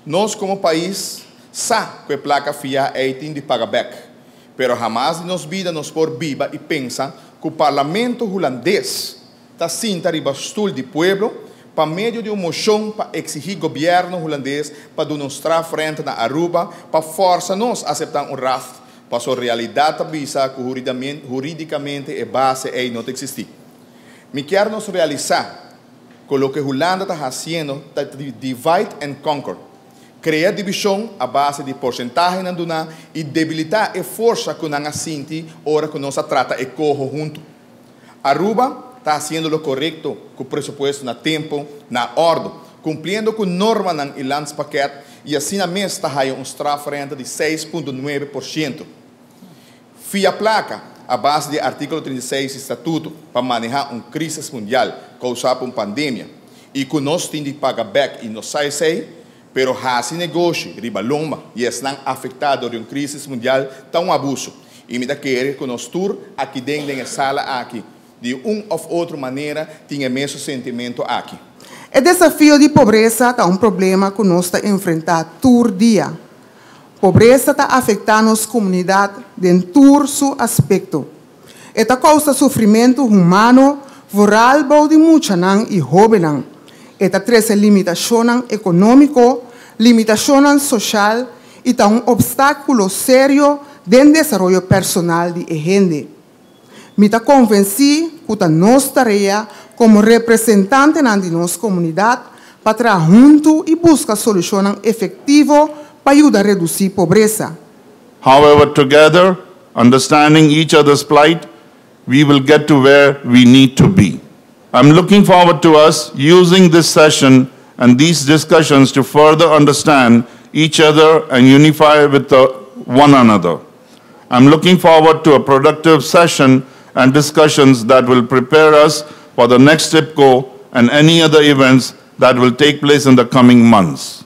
Nos komo pais sa ku e plaka fiá ei tin di paga bèk, pero hamas den nos bida nos por biba i pensa ku Parlamento Hulandes ta sinta riba stul di pueblo pa medio di un moshon pa eksigí gobièrnu hulandes pa duna un strafrente na Aruba pa fòrsa nos aseptá un RAft, paso realidat ta bisa ku hurídikamente e base ei no ta eksistí. Mi kier nos realisá ku loke Hulanda ta hasiendo ta divide and conquer, krea divishon a base di porsentahenan duná i debilitá e forsa ku nan a sinti ora ku nos a trata e koho huntu. Aruba ta hasiendo lo korekto ku presupuesto na tempu, na òrdu, kumpliendo ku normanan i landspakket i asina mes ta haya un strafrente di 6,9%. Fia plaka a base di artíkulo 36 di Statuto pa manehá un krísis mundial kousá pa un pandemia i ku nos tin di paga bèk i no sa esei, pero hasi negoshi riba lomba di esnan afektá dor di un krísis mundial ta un abuso i mi ta kere ku nos tur aki den e sala aki di un òf otro manera tin e mesun sentimentu aki. E desafio di pobresa ta un problema ku nos ta enfrentá tur dia. Pobresa ta afektá nos komunidat den tur su aspekto. E ta kousa sufrimentu humano, vooral bou di muchanan i hóbennan. E ta trese limitashon ekonómiko, limitashon sosial i ta un opstákulo serio den desaroyo personal di hende. Mi ta konvensí ku ta nos tarea komo representante di nos komunidat pa traha huntu i buska solushon efektivo pa yuda redusí pobresa. However, together, understanding each other's plight, we will get to where we need to be. I'm looking forward to us using this session and these discussions to further understand each other and unify with one another. I'm looking forward to a productive session and discussions that will prepare us for the next IPKO and any other events that will take place in the coming months.